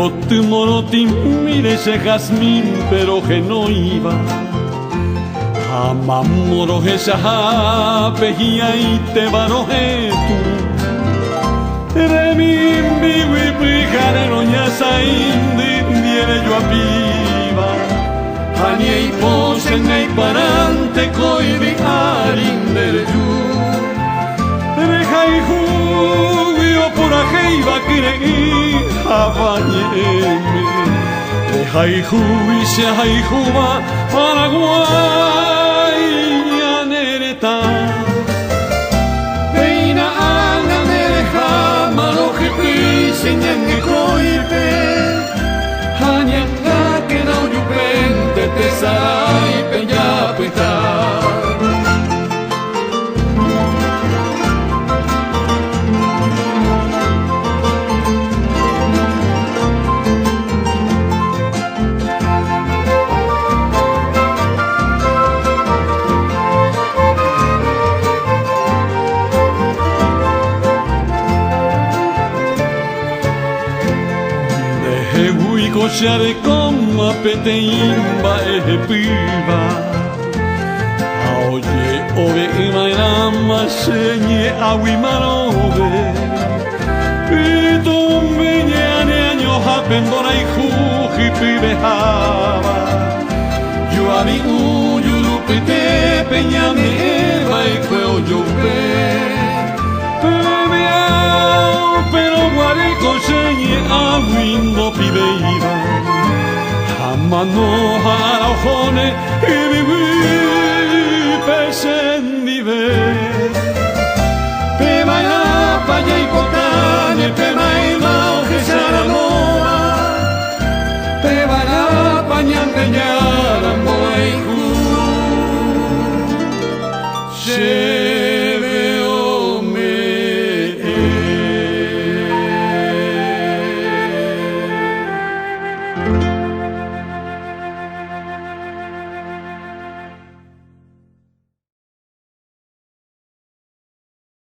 Yvoty morotĩmíre che jazmín pe rohenóiva Ha mamo rohechahápe hi'ãitéva rohetũ Remimbigui pyhare roñasaindy ndie rejoapíva Ha ñeipo che ngaiparãnte ko yvy ári nde reju Rehayhúgui opurahéiva kyre'ỹ hava ñe'ẽme Rehayhúgui che ahayhúva Paraguái ñane retã Péina ág̃a nde reháma rohypy che ñangekóipe Ha ñangákena ojupénte tesaráipe japyta. Ndehegui ko che arekóma peteĩ mba'e hepýva Ha oje'ove'ỹva'erãma che ñe'ãgui marõve Pytũmby ñe'ãne añohápe mborayhu hypyveháva Joavi'ũ jurupytépe ñame'ẽva'ekue ojupe Pevy'a upérõ guare ko che ñe'ãgui ndopivéiva Ha mano ha ára ohóne yvyguýpe che.